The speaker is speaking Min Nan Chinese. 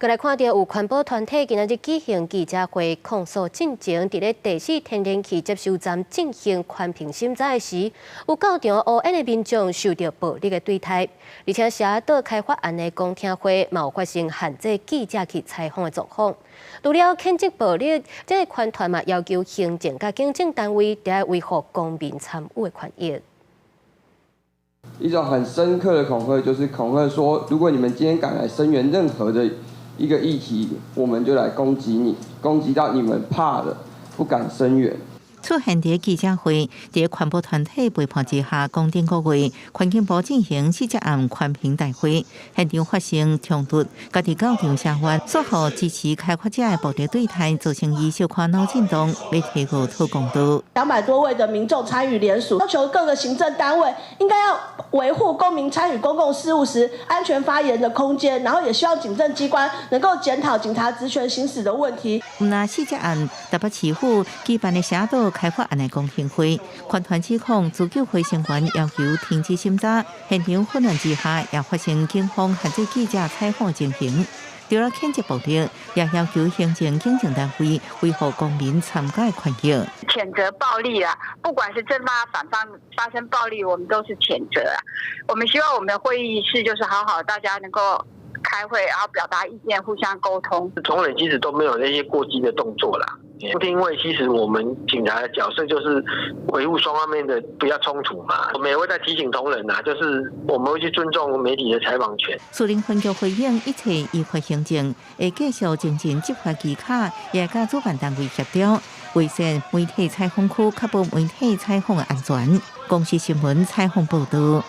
閣來看著有環保團體今仔日舉行記者會，控訴進前佇咧第四天然氣接收站進行環評審查的時，有到場烏煙的民眾受著暴力的對待，而且社島開發案的公聽會嘛有發生限制記者去採訪的狀況。除了譴責暴力，這个環團嘛要求行政佮警政單位著愛維護公民參與的權益。一種很深刻的恐嚇，就是恐嚇說，如果你們今天敢來聲援任何的一個議題，我們就來攻擊你，攻擊到你們怕了，不敢聲援。出現佇記者會，佇環保團體陪伴之下，講頂個月環境部進行四隻案環評大會，現場發生衝突，家己到場聲援，說予支持開發者的暴力對待，造成伊小可腦震盪，欲提告討公道。200多位的民眾參與聯署，要求各個行政單位應該要維護公民參與公共事務時安全發言的空間，然後也希望警政機關能夠檢討警察職權行使的問題。毋但四隻案，台北市府舉辦的社島開發案的公聽會，環團指控自救會成員要求停止審查，現場混亂之下，也發生警方限制記者採訪情形。除了譴責暴力，也要求行政警政單位維護公民參加的權益。譴責暴力啊！不管是正方反方發生暴力，我們都是譴責啊！我們希望我們的會議室就是好好大家能夠開會，然後表達意見，互相溝通。同仁其實都沒有那些過激的動作啦。因為其實我們警察的角色就是維護雙方面的不要衝突嘛。我們也會再提醒同仁啊，就是我們會去尊重媒體的採訪權。士林分局回應，一切依法行政，會繼續精進執法技巧，也佮主辦單位協調，維持媒體採訪區，確保媒體採訪的安全。公視新聞採訪報導。